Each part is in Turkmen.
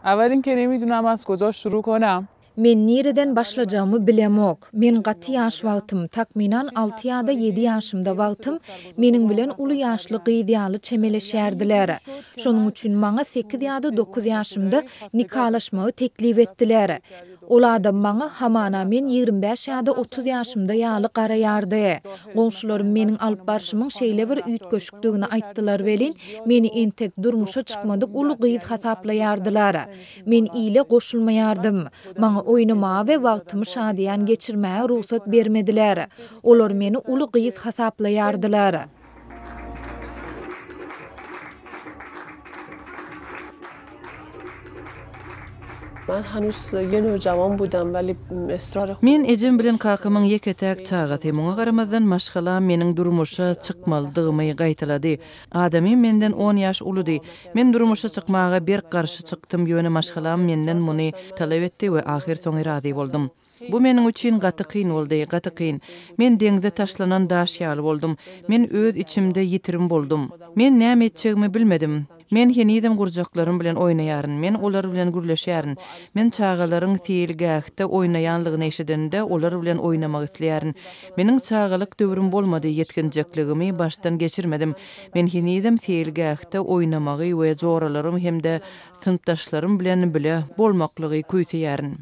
اول اینکه نمیدونم از کجا شروع کنم. Men nireden başlajagymy bilemok. Men gaty ýaş wagtym, takmynan alty ýa-da ýedi ýaşymda wagtym, meniň bilen uly ýaşly gyz ýaly çemeleşýärdiler. Şonuň üçin maňa sekiz ýa-da dokuz ýaşymda nikalaşmagy teklip etdiler. Ol adam maňa hamana men 25 ýa-da 30 ýaşymda ýaly garaýardy. Goňşularym meniň alyp barşymyň şeýle bir üýtgeşikdigini aýtdylar welin, meni entek durmuşa çykmadyk uly gyz hasaplaýardylar. Men ile goşulmaýardym. Maňa oýnamaga we wagtymy şadyýan geçirmäge rugsat bermediler. Olar meni uly gyz hasaplaýardylar. Men ejem bilen kakamyň ýeke-täk çagasy. Muňa garamazdan, maşgalam meniň durmuşa çykmalydygymy gaýtalady. Adamym menden on ýaş uludy. Men durmuşa çykmaga berk garşy çykdym, ýöne maşgalam menden muny talap etdi we ahyrsoňy razy boldum. Bu meniň üçin gaty kyn boldy, gaty kyn. Men deňze taşlanan daş ýaly boldum. Men öz içimde ýitirim boldum. Men näme etjegimi bilmedim. Men henizem gurjaklarym bilen oýnaýaryn. Men olar bilen gürleşýärin. Men çagalaryň seýilgähde oýnaýanlygyny eşidenimde, olar bilen oýnamak isleýärin. Meniň çagalyk döwrüm bolmady, ýetginjekligimi başdan geçirmedim. Men henizem seýilgähde oýnamagy we joralarym hem-de synpdaşlarym bilen bile bolmaklygy küýseýärin.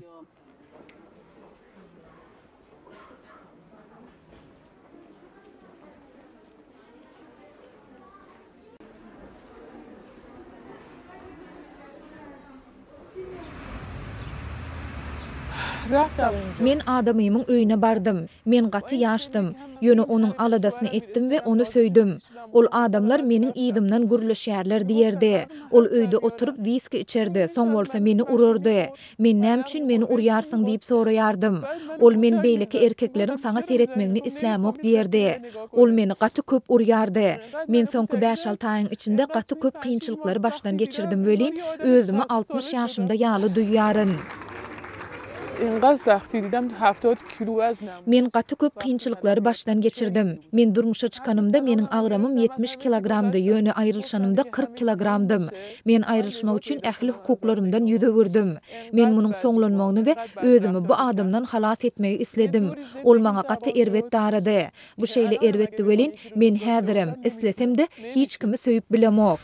Men adamymyň öýüne bardym. Men gaty ýaşdym. Ýöne onuň aladasyny etdim we ony söýdüm. Ol adamlar meniň yzymdan gürleşýärler diýerdi. Ol öýde oturyp wiski içerdi, soň bolsa meni urardy. Men näme üçin meni urýarsyň diýip soraýardym. Ol men beýleki erkekleriň saňa seretmegini islämok diýerdi. Ol meni gaty köp urýardy. Men soňky bäş-alty aýyň içinde gaty köp kynçylyklary başdan geçirdim welin, özümi 60 ýaşymda ýaly duýýaryn. Men gaty köp kynçylyklary başdan geçirdim. Men durmuşa çykanymda meniň agramym 70 kilogramdy, ýöne aýrylyşanymda 40 kilogramdym. Men aýrylyşmak üçin ähli hukuklarymdan ýüz öwürdim. Men munuň soňlanmagyny we özümi bu adamdan halas etmegi isledim. Ol maňa gaty erbet darady. Bu şeýle erbetdi welin, men häzirem, islesem-de, hiç kimi söýüp bilemok.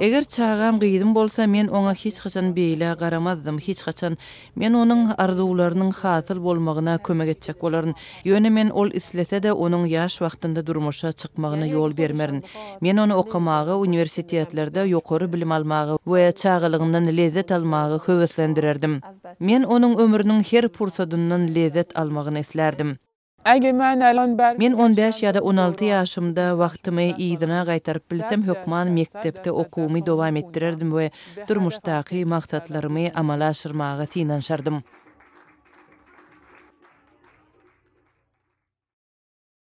Eger çagam gyzym bolsa, men oňa hiç haçan beýle garamazdym, hiç haçan. Men onuň arzuwlarynyň hasyl bolmagyna kömek etjek bolaryn. Ýöne men ol islese-de, onuň ýaş wagtynda durmuşa çykmagyna ýol bermerin. Men ony okamaga, uniwersitetlerde ýokary bilim almaga we çagalygyndan lezzet almaga höweslendirerdim. Men onuň ömrüniň her pursadyndan lezzet almagyny islärdim. Men on bäş ýa-da 16 ýaşymda wagtymy yzyna gaýtaryp bilsem, hökman mekdepde okuwymy dowam etdirerdim we durmuşdaky maksatlarymy amala aşyrmaga synanyşardym.